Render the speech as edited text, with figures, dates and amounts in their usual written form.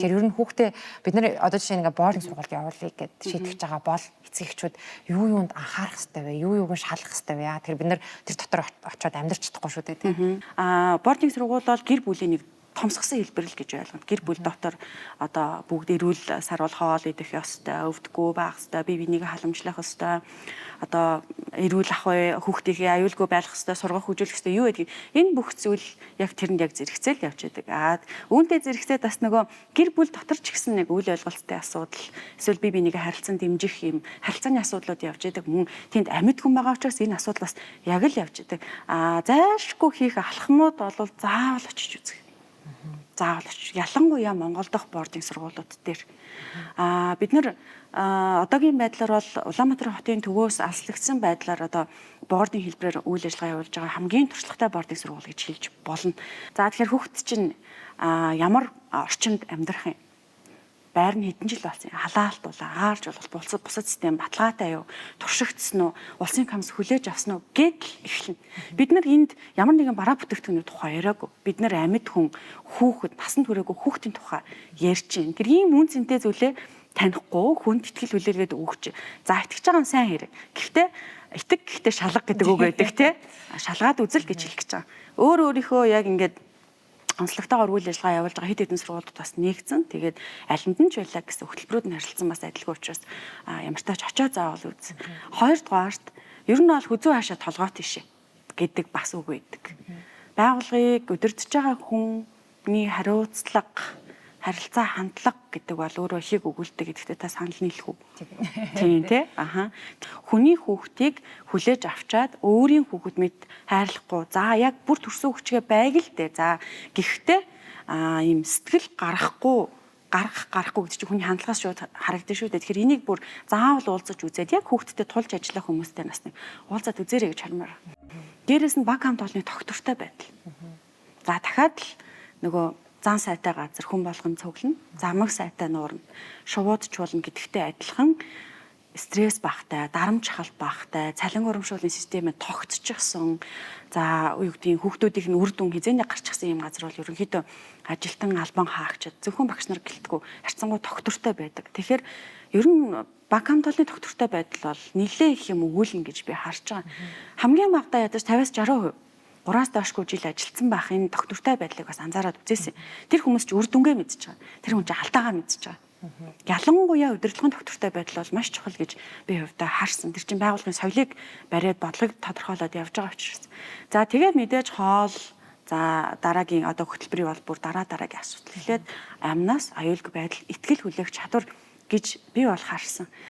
Тэгэхээр ер нь хүүхдээ бид нар одоо жишээ нь ингээ boarding сургуульд явуулъя гэд шийтгэж байгаа бол эцэг эхчүүд юу юунд анхаарах хэрэгтэй вэ? Юу юуг нь шалгах хэрэгтэй вэ? Яа, тэгэхээр бид нар тэр дотор очиод амьдарч чадахгүй шүү дээ, тийм. Boarding сургууль бол гэр бүлийн нэг томсгосон хэлбэр л гэж ойлгоно. Гэр бүл дотор одоо бүгд эрүүл саруул хоол идэх ёстой, өвдгөө байх ёстой, бие биенийг халамжлах ёстой, одоо эрүүл ах бай, хүүхдийнхээ аюулгүй байх ёстой, сургах хөгжүүлэх ёстой юу гэдгийг энэ бүх зүйл яг тэрэнд яг зэрэгцээл явж байдаг. Үүнтэй зэрэгцээд бас нөгөө гэр бүл дотор ч гэсэн нэг үйл ойлголттой асуудал, эсвэл бие биенийг харилцан дэмжих юм харилцааны асуудлууд явж байдаг. Мөн тэнд амьд хүн байгаа учраас энэ асуудал бас яг л явж байдаг. Зайлшгүй хийх алхмууд бол заавал очиж үзэх. Заавал очиж. Ялангуяа Монгол дахь boarding сургуулиуд дээр. Бид нар одоогийн байдлаар бол Улаанбаатар хотын төвөөс алслагдсан байдлаар одоо boarding хэлбэрээр үйл ажиллагаа явуулж байгаа хамгийн туршлагатай boarding сургууль гэж хэлж болно. За, тэгэхээр хүүхэд чинь ямар орчинд амьдрах юм? Байр нь хэдэн жил болсон юм? Халаалт бол агаарч бол бусад бусад систем баталгаатай юу? Туршигдсан уу? Улсын комисс хүлээж авсан уу гэдэл эхэлнэ. Бид нар энд ямар нэгэн бараа бүтээгдэхүүний тухай яриаггүй. Бид нар амьд хүн, хүүхэд, насанд хүрээгүй хүүхдийн тухай ярьж байна. Тэр ийм үн цэнтэй зүйлээ танихгүй хүнд итгэл хүлээлгээд өгч. За, итгэж байгаа нь сайн хэрэг. Гэхдээ итэг гэхдээ шалга гэдэг үг байдаг, те. Шалгаад үзэл гэж хэлэх гэж байгаа. Өөр өөрийнхөө яг ингээд онцлогтойгоор үйл ажиллагаа явуулж байгаа хэд хэдэн сургуулиуд бас нэгдсэн. Тэгээд алинд нь ч байлаа гэсэн хөтөлбөрүүд нь харилцан бас адилгүй учраас ямар ч тач очиод заавал үз. Хоёрдугаарт, ер нь бол хүзүү хаашаа толгой тийшээ гэдэг бас үг байдаг. Байгууллагыг удирдах байгаа хүний хариуцлага, харилцаа, хандлага гэдэг бол өөрөө ихийг өгүүлдэг гэдэгтээ та санал нийлэх үү? Тийм, тий. Аха. Хүний хүүхдийг хүлээж авчаад өөрийн хүүхэд мэд хайрлахгүй. За, яг бүр төрсөн хүчгээ байг л дээ. За, гэхдээ ийм сэтгэл гаргахгүй, гаргах гарахгүй гэдэг чинь хүний хандлагаас шууд харагдана шүү дээ. Тэгэхээр энийг бүр заавал уулзаж үзээд, яг хүүхдтэй тулж ажиллах хүмүүстэй нас нэг уулзаад үзээрэй гэж хармаар. Дээрээс нь баг хамт олонны тогтвортой байдал. За, дахиад л нөгөө зан сайтай газар хүн болгон цуглана. Замаг сайтай нуурна. Шувууд чуулна гэдэгтэй адилхан стресс багтай, дарамт шахалт багтай, цалин урамшууллын системээ тогтчихсон. За, юу гэдгийг, хүүхдүүдийн нь үр дүн хизээний гарчихсан юм газар бол ерөнхийдөө ажилтан, албан хаагчид, зөвхөн багш нар гэлтгүү, харьцангуй тогтвортой байдаг. Тэгэхээр ер нь баг хамт олонны тогтвортой байдал бол нэлээ их юм өгүүлнэ гэж би харж байгаа. Хамгийн багадаа ядаж 50-аас 60%, 3-аас доошгүй жил ажилласан байх энэ тогтвортой байдлыг бас анзаараад үзээсэй. Тэр хүмүүс ч үр дүнгээ мэдчихэж байгаа. Тэр хүн чинь алдаагаа мэдчихэж байгаа. Ялангуяа удирдлагын тогтвортой байдал бол маш чухал гэж би хувьдаа харсан. Тэр чинь байгууллагын соёлыг бариад, бодлогыг тодорхойлоод явж байгаа учраас. За, тэгээд мэдээж хоол, за, дараагийн одоо хөтөлбөрийн бол бүр дараа дараагийн асуудал. Эхлээд амнаас аюулгүй байдал, итгэл хүлээх чадвар гэж би бол харсан.